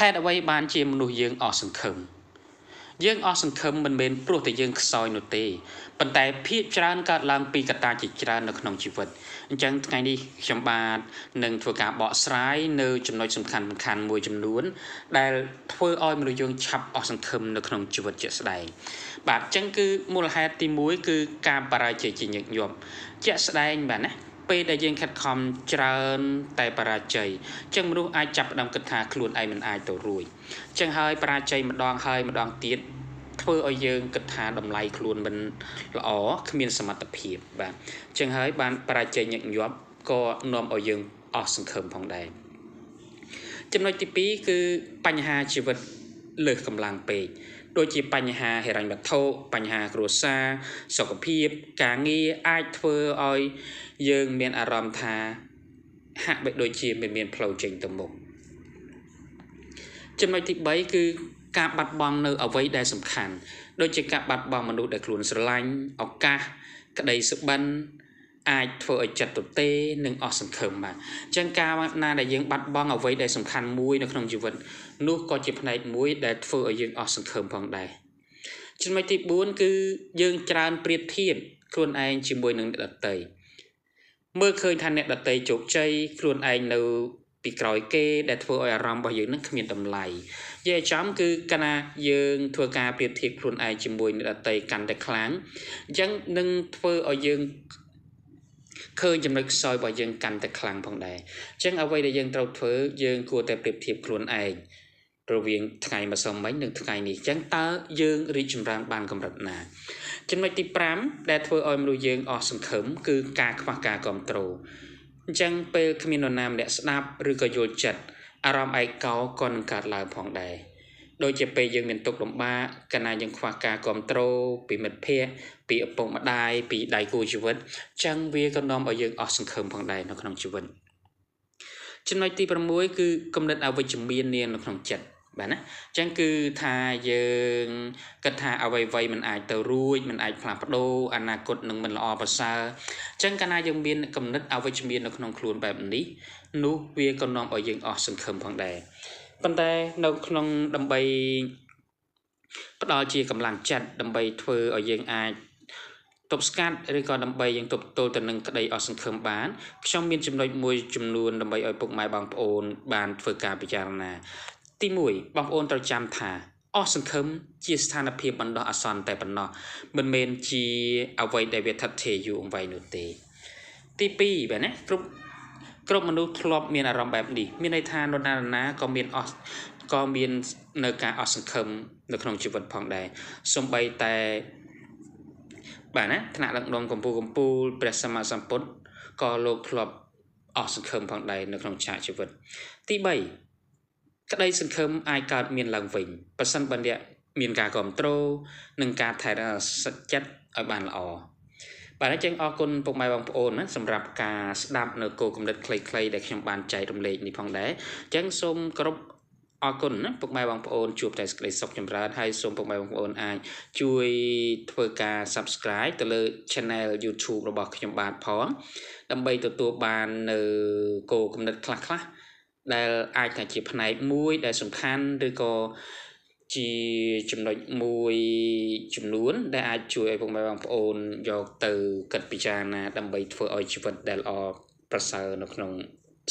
ហេតុអ្វីបានជាមនុស្សយើងអស់សង្ឃឹមយើងអស់សង្ឃឹមមិនមែនព្រោះតែយើងខ្សោយនោះទេប៉ុន្តែភាគច្រើនកើតឡើងពីកត្តាជាច្រើននៅក្នុងជីវិតអញ្ចឹងថ្ងៃនេះខ្ញុំបាទនឹងធ្វើការបកស្រាយនៅចំណុចសំខាន់ៗមួយចំនួនដែលធ្វើឲ្យមនុស្សយើងឆាប់អស់សង្ឃឹមនៅក្នុងជីវិតជាក់ស្ដែងបាទអញ្ចឹងគឺមូលហេតុទី1គឺការបរាជ័យជាញឹកញាប់ជាក់ស្ដែងបាទណាពេលដែលយើងខិតខំច្រើនតែបរាជ័យអញ្ចឹងមនុស្សអាចចាប់ផ្ដើមគិតថាខ្លួនឯងមិនអាចទៅរួចអញ្ចឹងហើយបរាជ័យម្ដងហើយម្ដងទៀតធ្វើឲ្យយើងគិតថាតម្លៃខ្លួនមិនល្អគ្មានសមត្ថភាពបាទអញ្ចឹងហើយបានបរាជ័យញឹកញាប់ក៏នាំឲ្យយើងអស់សង្ឃឹមផងដែរចំណុចទី2គឺបញ្ហាជីវិតលើសកម្លាំងពេកដូចជាបញ្ហាហិរញ្ញវត្ថុបញ្ហាគ្រួសារសុខភាពការងារអាចធ្វើឲ្យយើងមានអារម្មណ៍ថាហាក់បីដូចជាមិនមានផ្លូវចេញទៅមុខចំណុចទី3គឺការបាត់បង់នៅអ្វីដែលសំខាន់ដូចជាការបាត់បង់មនុស្សដែលខ្លួនស្រឡាញ់ឱកាសក្តីសុបិនអាចធ្វើឲ្យចិត្តទទេនិងអស់សង្ឃឹមបាទអញ្ចឹងកាលណាដែលយើងបាត់បង់អ្វីដែលសំខាន់មួយនៅក្នុងជីវិតនោះក៏ជាផ្នែកមួយដែលធ្វើឲ្យយើងអស់សង្ឃឹមផងដែរចំណុចទី4គឺយើងច្រើនប្រៀបធៀបខ្លួនឯងជាមួយនឹងអ្នកដទៃមើលឃើញថាអ្នកដទៃជោគជ័យខ្លួនឯងនៅពីក្រោយគេដែលធ្វើឲ្យអារម្មណ៍របស់យើងនឹងគ្មានតម្លៃនិយាយចំគឺកាលណាយើងធ្វើការប្រៀបធៀបខ្លួនឯងជាមួយអ្នកដទៃកាន់តែខ្លាំងអញ្ចឹងនឹងធ្វើឲ្យយើងឃើញចំណុចខ្សោយរបស់យើងកាន់តែខ្លាំងផងដែរអញ្ចឹងអ្វីដែលយើងត្រូវធ្វើយើងគួរតែប្រៀបធៀបខ្លួនឯងរវាងថ្ងៃម្សិលមិញនិងថ្ងៃនេះអញ្ចឹងតើយើងរីកចម្រើនបានកម្រិតណាចំណុចទី5ដែលធ្វើឲ្យមនុស្សយើងអស់សង្ឃឹមគឺការខ្វះការគ្រប់គ្រងអញ្ចឹងពេលគ្មាននរណាម្នាក់ស្ដាប់ឬក៏យល់ចិត្តអារម្មណ៍ឯកោក៏នឹងកើតឡើងផងដែរដូចជាពេលយើងមានទុក្ខលំបាកកាលណាយើងខ្វះការគ្រប់គ្រងពីមិត្តភ័ក្តិពីឪពុកម្ដាយពីដៃគូជីវិតអញ្ចឹងវាក៏នាំឲ្យយើងអស់សង្ឃឹមផងដែរនៅក្នុងជីវិតចំណុចទី6គឺគំនិតអវិជ្ជមាននាងនៅក្នុងចិត្តបាទណាអញ្ចឹងគឺថាយើងគិតថាអ្វីៗមិនអាចទៅរួចមិនអាចផ្លាស់ប្ដូរអនាគតនឹងមិនល្អប្រសើរអញ្ចឹងកាលណាយើងមានគំនិតអវិជ្ជមាននៅក្នុងខ្លួនបែបនេះនោះវាក៏នាំឲ្យយើងអស់សង្ឃឹមផងដែរប៉ុន្តែនៅក្នុងដើម្បីផ្ដល់ជាកម្លាំងចិត្តដើម្បីធ្វើឲ្យយើងអាចទប់ស្កាត់ឬក៏ដើម្បីយើងទប់ទល់ទៅនឹងក្តីអស់សង្ឃឹមបានខ្ញុំមានចំណុចមួយចំនួនដើម្បីឲ្យពុកម៉ែបងប្អូនបានធ្វើការពិចារណាទី1បងប្អូនត្រូវចាំថាអស់សង្ឃឹមជាស្ថានភាពបណ្ដោះអាសន្នតែប៉ុណ្ណោះមិនមែនជាអ្វីដែលវាថិតថេរយូរអង្វែងនោះទេទី2បាទណាគ្រប់មនុស្សធ្លាប់មានអារម្មណ៍បែបនេះមានន័យថានរណាក៏មានអស់ក៏មាននៅការអស់សង្ឃឹមនៅក្នុងជីវិតផងដែរសូម្បីតែបាទណាថ្នាក់ដឹកនាំកម្ពុជាព្រះសម្មាសម្ពុទ្ធក៏លោកធ្លាប់អស់សង្ឃឹមផងដែរនៅក្នុងឆាកជីវិតទី3ក្តីសង្ឃឹមអាចកើតមានឡើងវិញប្រសិនបើអ្នកមានការគ្រប់គ្រងនិងការថែរក្សាចិត្តឲ្យបានល្អបាទអញ្ចឹងអរគុណពុកម៉ែបងប្អូនណាសម្រាប់ការស្ដាប់នៅគោលគំនិតខ្លីៗដែលខ្ញុំបានចែករំលែកនេះផងដែរអញ្ចឹងសូមគោរពអរគុណណាពុកម៉ែបងប្អូនជួបតែសេចក្តីសុខចម្រើនហើយសូមពុកម៉ែបងប្អូនអាចជួយធ្វើការ Subscribe ទៅលើ Channel YouTube របស់ខ្ញុំបាទផងដើម្បីទទួលបាននៅគោលគំនិតខ្លះៗដែលអាចថាជាផ្នែកមួយដែលសំខាន់ឬក៏ជាចំណុចមួយចំនួនដែលអាចជួយឲ្យពុកម៉ែបងប្អូនយកទៅគិតពិចារណាដើម្បីធ្វើឲ្យជីវិតដែលល្អប្រសើរនៅក្នុង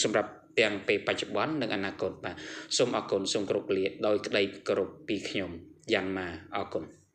សម្រាប់ទាំងពេលបច្ចុប្បន្ននិងអនាគតបាទសូមអរគុណសូមគោរពលាដោយក្តីគោរពពីខ្ញុំយ៉ាងម៉ាអរគុណ។